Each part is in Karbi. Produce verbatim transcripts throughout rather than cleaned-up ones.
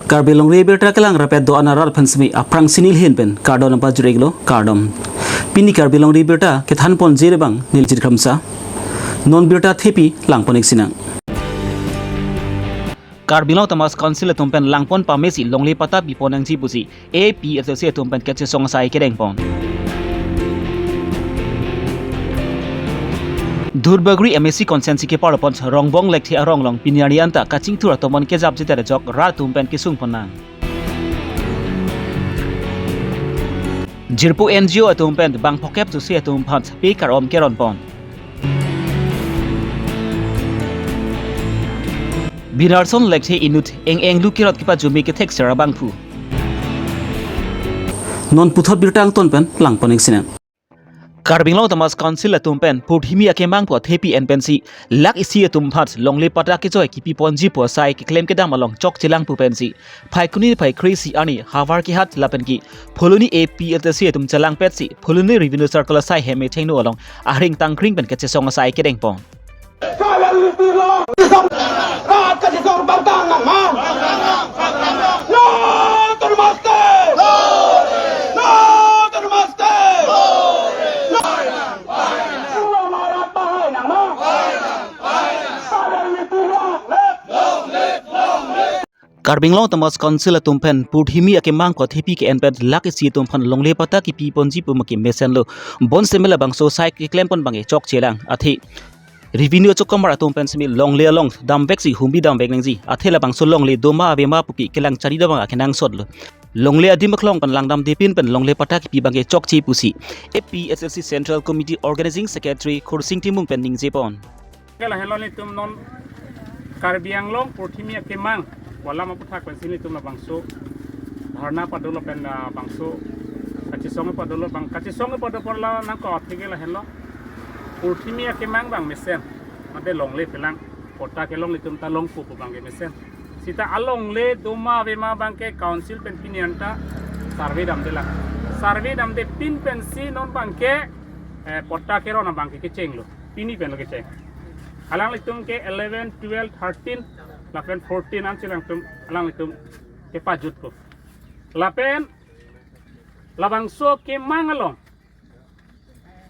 Karbi Longri Abirta kelang rapet do-an arat aphan semi aphrangsi neli ahin pen kardom nangpajir-iklo, kardom. Pini Karbi Longri Abirta kethan ponji abang neli Jirkhamsa. Non birta thepi lang pon-ik sinang. Karbi Anglong Autonomous Council atum pen lang pon pamesi longle patta pi pon nangji pusi A P H L C atum pen kachesong asai kedeng pon. Dulbagori M A C constituency kepar pon Rongbong Lekthe arong along pini arni anta kachingthur atomon kejapjedet ajok rat atum pen kesung pon nang. Jirpo N G O atum pen bang phokep jusi atum aphan pe kar-om keron pon. Binarson Lekthe inut eng-englu kerot kepajumi kethek sera bangphu. Non puthot birta angton pen lang pon-ik sinang. Karbi Anglong Autonomous Council atum pen purthimi akemang pu athepi en pensi lakh isi atum aphan longle patta kejoi kipi ponji pu asai keklem kedam along chokche lang pu pensi Phaikuni phai kre-isi arni havar kehat lapen ke Phuloni A P H L C atum chelangpetsi Phuloni Revenue Circle asai hem methengno along ahring tangkring pen kachesong asai kedeng pon. Kalian lipilo. Rat kachesong pantang nangma. No to the master. No to the master. No. Kalian lipilo. Karbi Anglong Autonomous Council atum pen purthimi akemang pu athepi ke-en pen lakh isi atum aphan longle patta kipi ponji pu ma kemesen lo. Bonsitame labangso asai keklem pon abangke chokche lang, athe revenue achokomar atum pen semi longle along damvek si humbi damvek nangji, athe labangso longle doma avema pu ke kelang chari dam abang akenangsot lo. Longle adim aklong pen langdamde pin pen longle patta kipi abangke chokche pusi A P H L C Central Committee Organizing Secretary Khursing Timung pen ningje pon. Ke lahenlo nelitum non Karbi Anglong purthimi akemang pu alam aputhak pensi nelitum labangso dharna padolo pen, ah, bangso kachesong padolo, bang kachesong pado porla nangko atheke lahenlo. Purthimi akemang abang mesen, mate longle pelang, patta kelong nelitum ta longpo pu abangke mesen. Seta alongle doma avema abangke council pen pini anta survey damde lang. Survey damde pin pensi non abangke, eh, patta keron abangke kechenglo. Pini pen lo kecheng. Alanglitum ke eleven, twelve, thirteen, lapen fourteen ansi alangtum, alanglitum kepajutpo. Lapen labangso akemang along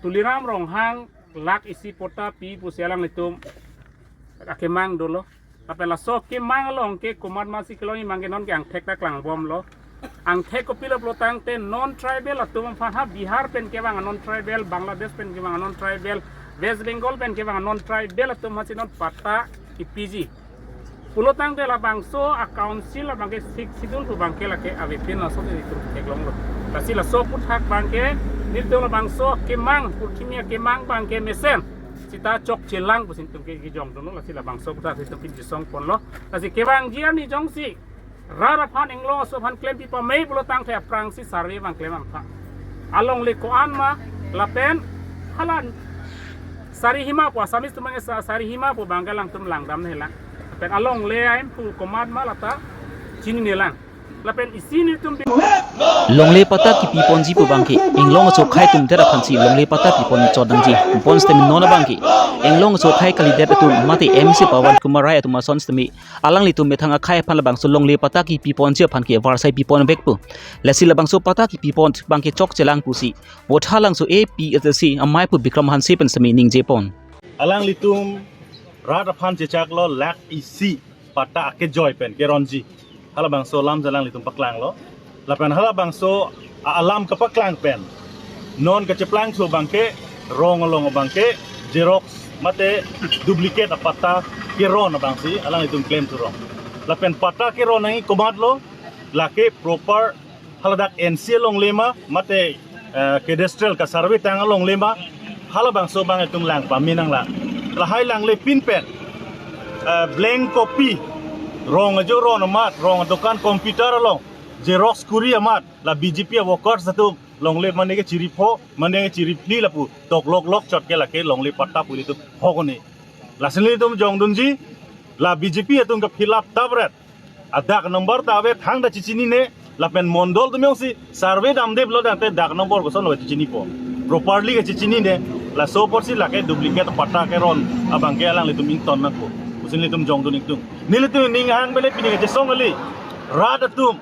Tuliram Ronghang lakh isi patta pi pusi alanglitum akemang dolo. Lapen laso akemang along ke komat masi kelongji abangke non ke angthek ta klangbomlo. Angthek kopilo pulotangte non tribal atum aphan ha Bihar pen kevang non tribal, Bangladesh pen kevang non tribal, West Bengal pen kevang non tribal atum aphansi non patta kipiji. Pulotangte labangso a council abangke Sixth Schedule pu abangke lake avepin laso nelitum theklonglo. Lasi laso aputhak abangke nelitum labangso akemang, purthimi akemang abangke mesen. Seta chokche lang pusi nelitum ke kejongdunlo, lasi labangso aputhak nelitum kejisong ponlo. Lasi kevangji arni jongsi rat aphan inglong aso aphan klempi pame pulotangte aphrangsi survey abang klem angtha. Alongle ko-an ma lapen halan sari hima pu Assamese atum abangke sa-, sari hima pu abangke alangtum langdamnelang. Lapen alongle ahem pu komat ma lata chininelang. Lapen isi nelitum bi- Longle patta kipi ponji pu abangke inglong aso akhai atum det aphansi longle patta pi pon chot nangji. Bonsitame non abangke inglong aso akhai kalidet atum mate M C Pawan Kumar Rai atum ason sitame alanglitum methang akhai aphan labangso longle patta kipi ponji aphan ke varsai pi ponvekpo. Lasi labangso patta kipi pon abangke chokche lang pusi Vothatlangso A P H L C amei pu Bikram Hanse pen semi ningje pon. Alanglitum rat aphan chechaklo lakh isi patta akejoi pen keronji. Halabangso alam alanglitum paklanglo. Lapen halabangso a-, alam kepaklang pen non kacheplangso abangke rong along abangke xerox mate duplicate apatta keron abangsi alanglitum claim thurong. Lapen patta keron nangji komatlo, lake proper haladak N C alongle ma mate, eh, cadastral kasurvey tang alongle ma, halabangso abang itum lang pame nanglang. Lahai langle pin pen, eh, blank copy, rong ajo ron amat, rong adokan computer along xerox kuri amat, la B J P workers atum longle mane kechiri pho, mane kechiri phli lapu tok lok lok chot ke lake longle patta pu ilitum hokone. Lasi nelitum jongdunji, la B J P atum ke fill up tapret. A dag number ta ave, thangta chechinine, lapen mondol atum jongsi survey damdeplo tangte dag number kosonlo chechinipo. Properly ke chechinine, laso apotsi lake duplicate patta keron abangke alanglitum ington nangpo pusi nelitum jongdun ingtung. Nelitum ning hang bele pini kachesong kali. rat atum,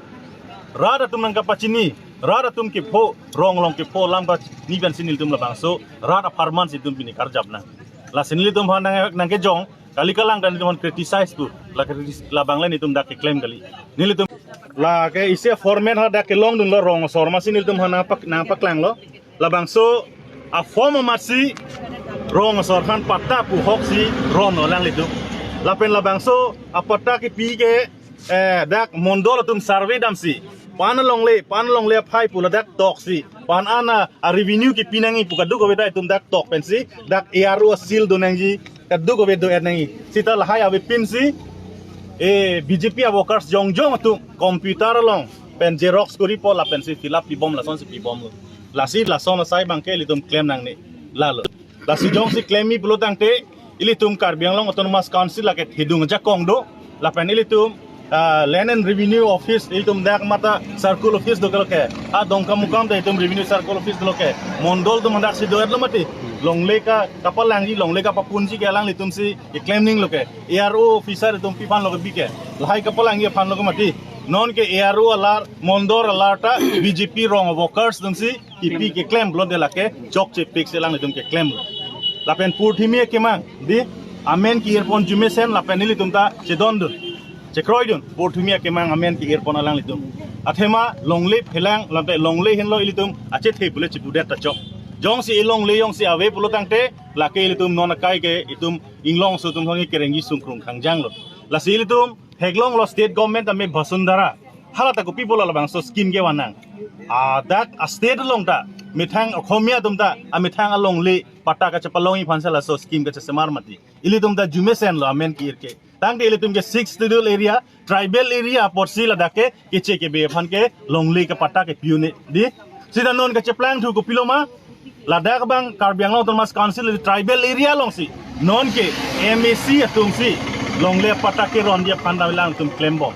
rat atum nangkapachini, rat atum kepho, rong along kepho alam pachini pensi nelitum labangso rat apharman si itum pini karjap nang. Lasi nelitum aphan nang, nangkejong kali, kalang ta nelitum aphan criticize pu, la kritis-, labang le nelitum dak keklem kali. Nelitum lake isi format ha dak kelongdunlo, rong asor amatsi nelitum aphan nangpak-, nangpaklanglo. Labangso a-form amatsi rong asor aphan patta pu ahok si ronlo alanglitum. Lapen labangso apatta kepi ke, eh, dak mondol atum survey damsi, pan alongle, pan alongle aphai pu ladak toksi, pan an a-revenue kepi nangji pu kadokave ta itum dak tok pensi, dak A R O a-seal do nangji, kadokave do-et nangji. Seta lahai avepinsi, eh, B J P a-workers jongjong atum computer along pen xerox koripo lapensi fill up pibom, lasonsi pibomlo. Lasi lason asai abangke ilitum klem nangne. Lalo. Lasi jongsi klemji pulo tangte, ilitum Karbi Anglong Autonomous Council lake thedung ajakong do. Lapen ilitum, ah, Land and Revenue Office, ilitum dak mate Circle Office do ke loke. A Dongkamukam ta itum Revenue Circle Office do loke. Mondol atum hadak si do-etlo mati. Longle ka kapalangji, longle kapapunji ke alanglitum si keklem nanglo ke. A R O officer atum pi aphan lo ke bi ke. Lahai kapalangji aphan lo ke mati. Non ke A R O alar, mondol alar ta B J P rong workers atum si kepi keklem pulote lake chokche pik si alanglitum keklemlo. Lapen purthimi akemang, dei, amen ke-irpon arjumesen lapen nelitum ta chedondun, chekroidun, purthimi akemang amen ke-irpon alanglitum. Athema longle phelang, lapen longle henlo ilitum achethe pule chipudet ta chok. Jongsi e longle jongsi ave pulo tangte, lake ilitum non akai ke itum inglong aso atum thongni kerengji sungkrung khangjanglo. Lasi ilitum theklonglo state government ame Vasundhara. Hala ta kopi pulo labangso scheme kevan nang. Ah, dak a-state along ta methang Okhomia atum ta amethang alongle patta kachepalongji aphan si laso scheme kachesemar mati. Ilitum ta arjumesenlo amen ke-ir ke. Tangte ilitum ke Sixth Schedule area, tribal area apotsi ladak ke keche kebe aphan ke longle ke patta kepi un-e, dei. Seta non kacheplangthu kopilo ma, ladak abang Karbi Anglong Autonomous Council tribal area alongsi non ke M A C atumsi longle patta keronji aphan ta alangtum klembom.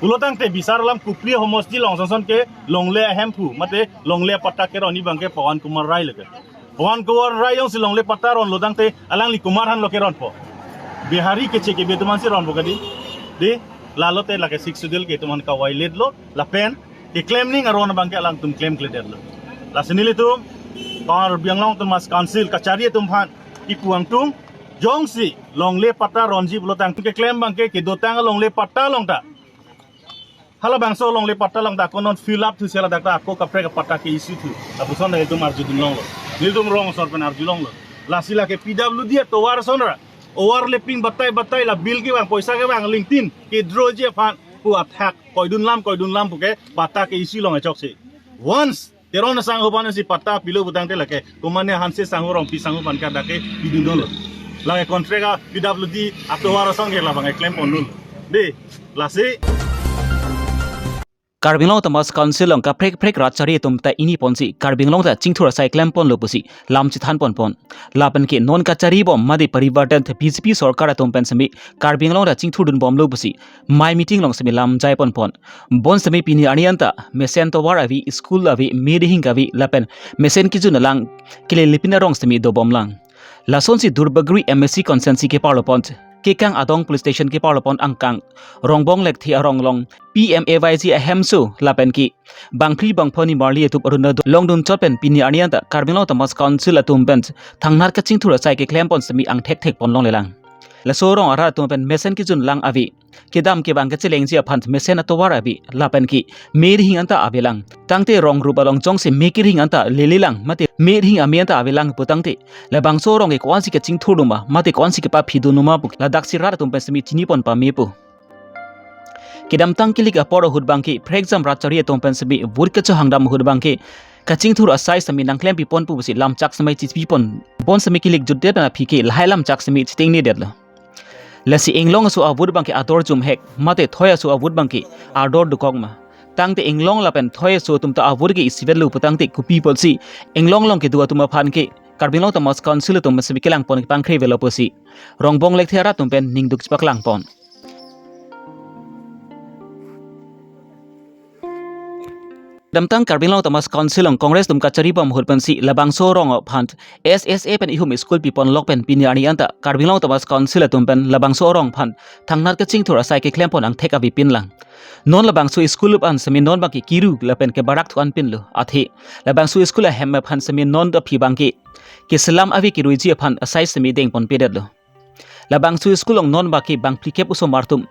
Pulo tangte bisar alam Kopili homosti along sonson ke longle ahemphu mate longle patta keronji abangke Pawan Kumar Rai lo ke. Pawan Kumar Rai jongsi longle patta ronlo tangte alangli komat aphan lo keronpo? Bihari keche kebe atum aphansi ronpo kadi. Dei, lalote lake Sixth Schedule ke itum aphan ka-violate lo, lapen keklem ning aron abangke alangtum klemkledetlo. Lasi nelitum Karbi Anglong Autonomous Council kachari atum aphan kipu angtung, jongsi longle patta ronji pulo tangte keklem abangke kedotang longle patta along ta, halabangso longle patta along ta ako non fill up thu si ladak ta ako kaprek apatta ke-issue thu, lapuson ta itum arjudun longlo. Nelitum rong asor pen arjulonglo. Lasi lake P W D atovar ason ra overlapping batai batai la bill kevang, poisa kevang, lingtin kedraw ji aphan pu athak koidun lam, koidun lam puke patta ke-issue long achoksi. Once Teron asangho aphansi patta pilo pu tangte lake komatne Hanse sangho, Rongpi sangho aphan ke dak ke pidun dunlo. Lake contract a P W D atovar asong ke labang keklempon dun. Dei, lasi Karbi Anglong Autonomous Council along kaprek kaprek rat chari atum ta ingniponsi Karbi Anglong ta chingthur asai klemponlo pusi lam chethanponpon. Lapen ke non kacharibom mate parivartan B J P sorkar atum pen semi Karbi Anglong ta chingthurdunbomlo pusi mei meeting along semi lam jaiponpon. Bonsemi pini arni anta mesen tovar ave, school ave, me rihing ave lapen mesen kejun alang kelelepin arong semi dobomlang. Lasonsi Duarbagori M A C constituency keparlopon, Kekang Adong Police Station keparlopon angkang Rongbong Lekthe arong along P M A Y G ahemso lapen ke bangphli bangpho nimarli atum aruna do longdun chot pen pini arni anta Karbi Anglong Autonomous Council atum pen thangnat kachingthur asai keklempon semi angthek thekpon longlelang. Laso arong arat atum pen mesen kejun alang ave, kedam kevang kachelengji aphan mesen atovar ave lapen ke me rihing anta avelang. Tangte rong rup along jongsi me kerihing anta lelelang mate me rihing ame anta avelang pu tangte, labangso arong ke ko-ansi kachingthurdun ma mate ko-ansi kepaphidun ma pu ladaksi rat atum pen semi chinipon pame pu. Kedamtang kilik apor ahut abangke, prekjam rat chari atum pen semi vote kachohangdam ahut abangke, kachingthur asai semi nangklempipon pu pusi lamchak semi chipipon. Bonsemi kilik jutdet aphi ke lahai lamchak semi chitengnedetlo. Lasi inglong aso a-vote abangke ador jumhek, mate thoi aso a-vote abangke ador dokok ma. Tangte inglong lapen thoi aso atum ta a-vote ke isivet lo pu tangte kopi apotsi inglong along kedo atum aphan ke Karbi Anglong Autonomous Council atum semi kelangpon kepangkre avelo pusi Rongbong Lekthe arat atum pen ningduk chepaklangpon. Kedamtang Karbi Anglong Autonomous Council along Congress atum kacharibom ahut pensi labangso arong aphan S S A pen ihum school pipon lok pen pini arni anta Karbi Anglong Autonomous Council atum pen labangso arong aphan thangnat kachingthur asai keklempon angthek avepin lang. Non labangso school aphan semi non abangke kiru lapen kebarak thu anpinlo. Athe labangso school ahem aphan semi non aphi abangke keselam ave kiruiji aphan asai semi dengponpedetlo. Labangso school along non abangke bangphlikep osomar atum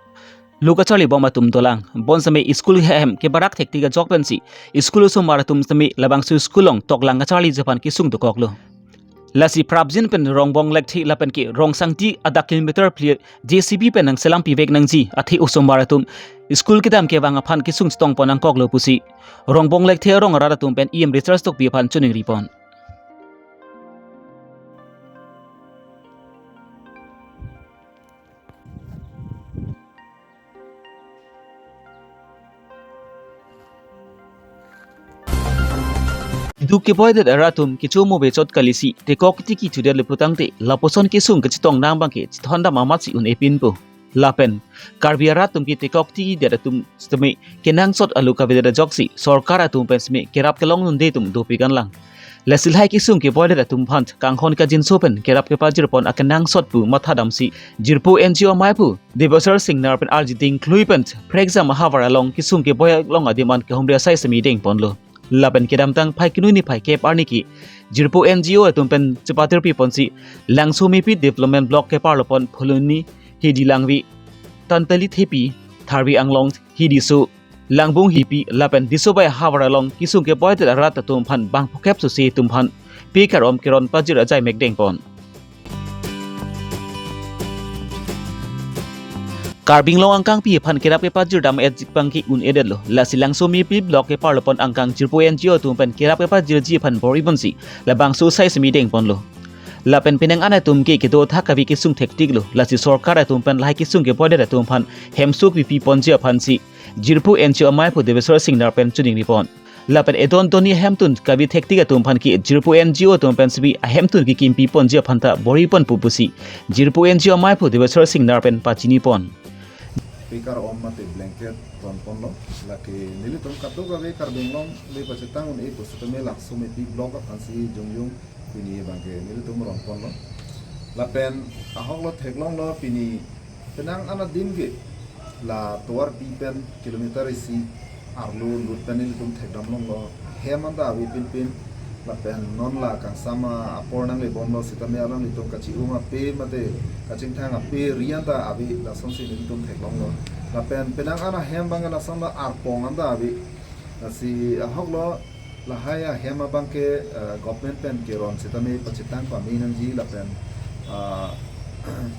lo kacharlibom atum dolang. Bonsitame school ahem kebarak thektik ajok pensi school osomar atum sitame labangso school along toklang kacharliji aphan kesung dokoklo. Lasi prapjin pen Rongbong Lekthe lapen ke Rongsangti adak kilometer phli J C B pen nangselam pivek nangji athe osomar atum school kedam kevang aphan kesung chetongpon nangkoklo pusi Rongbong Lekthe arong arat atum pen E M Richard Tokbi aphan choningripon. Keduk keboidet arat atum kecho mo bechot kalisi tekok tiki chudet leputangte lapuson kesung kachetong nang abangke chethondam amatsi un-epinpo. Lapen Karbi arat atum ke tekok tikidet atum sitame kenangsot alo kavedet ajoksi sorkar atum pen sitame kerap kelong nunde atum dopik anlang. Lasi lahai kesung keboidet atum aphan kanghon kajinso pen kerap kepajirpon akenangsot pu mathadamsi jirpo N G O amei aphu Debasar Singnar pen arji dingklui pen prekjam ahavar along kesung keboi along adim an kehumri asai semi dengponlo. Lapen kedamtang phai kinu niphai kep arni ke jirpo N G O atum pen chepatirpiponsi Langsomepi Development Block keparlopon Phuloni, Hidi Langvi, Tantali Thepi, Tharvi Anglong, Hidi So, Langbung Hipi lapen Disobai ahavar along kesung keboidet arat atum aphan bangphokep susi atum aphan pe karom keron pajir ajai mek dengpon. Karbi Anglong angkangpi aphan kerap kepajirdam etjik abangke un-edetlo. Lasi Langsomepi Block keparlopon angkang jirpo N G O atum pen kerap kepajirji aphan bor-iponsi labangso asai semi dengponlo. Lapen penang an atum ke kedo thak kave kesung thektiklo. Lasi sorkar atum pen lahai kesung keboidet atum aphan hemso pipiponji aphansi jirpo N G O amei aphu Debasar Singnar pen choningripon. Lapen edon donni ahemtun kave thektik atum aphan ke jirpo N G O atum pen sitame ahemtun kekimpiponji aphan ta bor-iponpo pusi jirpo N G O amei aphu Debasar Singnar pen pachinipon. Pe karom mate blanket ronponlo, lake nelitum kadokave Karbi Anglong le pachetang un-e pusitame Langsomepi Block aphansi jongjong pini abangke nelitum ronponlo. Lapen ahoklo theklonglo pini penang an adim ke la tovarpi pen kilometer isi arlo lut pen nelitum thekdamlonglo, hem anta ave pinpin. Lapen non la kangsam apor nanglebomlo sitame alanglitum kachi-um ape mate kachingthang ape ri anta ave, lasonsi nelitum theklonglo. Lapen penang an ahem abang lasonlo arpong anta ave. Lasi ahoklo lahai ahem abangke, eh, government pen keron sitame pachetang pame nangji lapen, ah,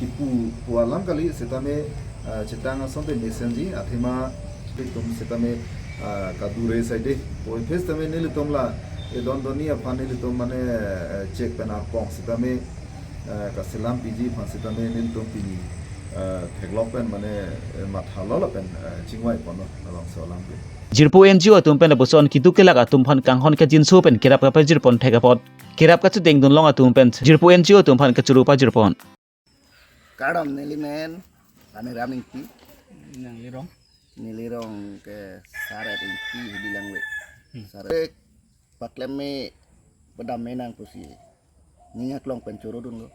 kipu pu alam kali sitame, eh, chetang asonte mesenji athema itum sitame, ah, kadure saide. Pu aphi sitame nelitum la edon donni aphan nelitum mane, eh, chek pen arpong sitame, eh, kaselam piji aphan sitame nelitum pini, eh, theklok pen mane, eh, mathalo lapen, eh, chingvaiponlo labangso alam ke. Jirpo N G O atum pen lapuson keduk kelak atum aphan kanghon kajinso pen kerap kepajirpon thek apot kerap kachedengdunlong atum pen jirpo N G O atum aphan kachoro pajirpon. Kardom, neli men Taniram Ingti. Nanglirong? Nelirong ke Saret Ingti, Hidi Langve. Hmm. Saret paklem me padam me nang pusi ningyak long pen chorodunlo.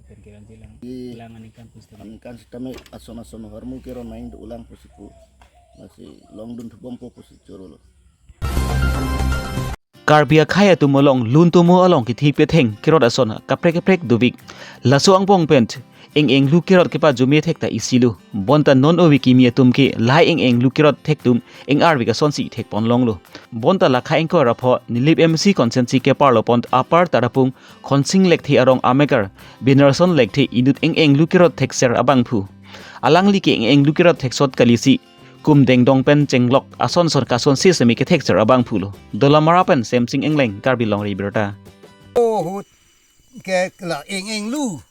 Pen keran jilang. Di lang aningkan pusitame. Aningkan sitame ason ason ahormu keron main do ulang pusi pu. Lasi longdun thubompo pusi chorolo. Karbi akhei atum along lun tomo along kithi petheng kerot ason kaprek kaprek dovik. Laso angbong pen eng-englu kerot kepajume thekta isilo. Bonta non ove kimi atum ke lahai eng-englu kerot thektum eng-arvik asonsi thekponlonglo. Bonta lakha ingkoi ra pho Nilip M C constituency keparlopon Upper Tarapung Khonsing Lekthe arong amegar Binarson Lekthe inut eng-englu kerot thekser abangphu. Alangli ke eng-englu kerot theksot kalisi kum dengdong pen chenglok ason son kason sesemi kethekser abangphulo. Dolamara pen Semsing Engleng, Karbi Longri Abirta. Ahut ke la eng-englu.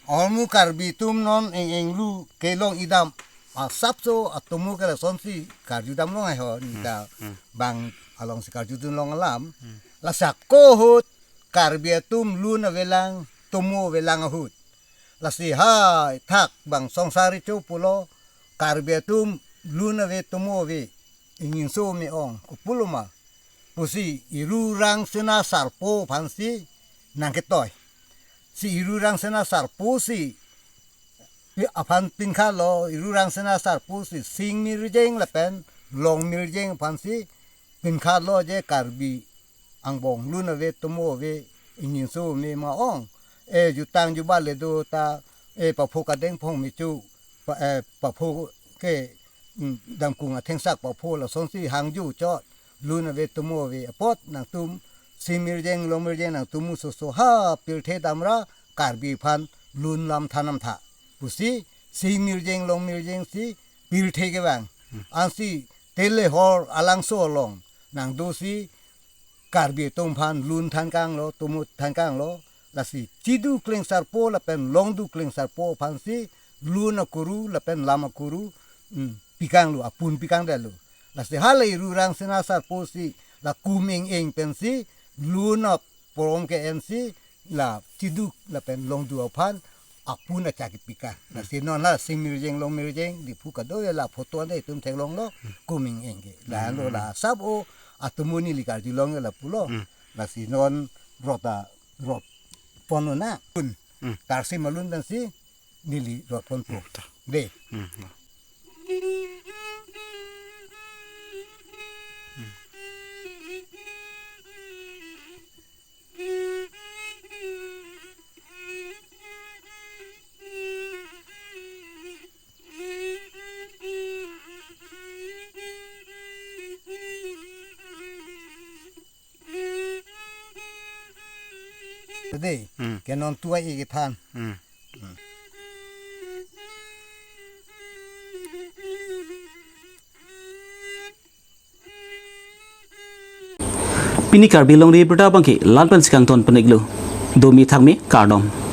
Ahormu Karbi atum non eng-englu kelong idam. Asapso atomo ke lasonsi karjudamlong ai ho nita. Hmm, hmm. Bang alongsi karjudunlong alam. Hmm. Lasi ako ahut Karbi atum lun avelang, tomo avelang ahut. Lasi hai thak bang songsar recho pulo, Karbi atum lun ave tomo ave. ingjinso me-ong, kopuloma pusi Irurang Sena Sarpo aphansi nangketoi. Si Irurang Sena Sarpo si pi-, aphan pinkhatlo, Irurang Sena Sarpo si sing mirjeng lapen long mirjeng aphansi pinkhatlo je Karbi angbong lun ave, tomo ave, ingjinso me ma-ong. E jutang jubat le do ta, e papho kadeng phong mechu, pa, e papho ke, mm, damkung athengsak papho lasonsi hangju chot lun ave, tomo ave apot nangtum sing mirjeng long mirjeng nangtum musoso ha pirthe damra Karbi aphan lun lam thanam tha. Pusi sing mirjeng long mirjeng si pirthe kevang. Ansi tele hor alangso along nangdosi Karbi atum aphan lun thankanglo, tomo thankanglo, lasi chidu kleng sarpo lapen longdu kleng sarpo aphansi lun akuru lapen lam akuru, mm, pikanglo, apun pikangdetlo. Lasi hala Irurang Sena Sarpo si la kum ing ing pensi lun aporom ke-ensi la chidu lapen longdu aphan apun achak kepikang. Lasi non la sing mirjeng long mirjeng, Diphu kadokave la photo anta itum theklonglo, kum ing ing ke. Lahelo la sap o, atomo neli karjulong lapulo. Hmm. Lasi non rot a, rot pon na. Pun. Hmm. Tarsi malun pensi neli rot ponpo. Hmm, ta. De. Hmm, ta. Tadi, hmm, ke non tuai kethan. Hmm. Pini Karbi Longri Abirta abangke la-an pensi kangton pon-iklo. Domi thakmi kardom.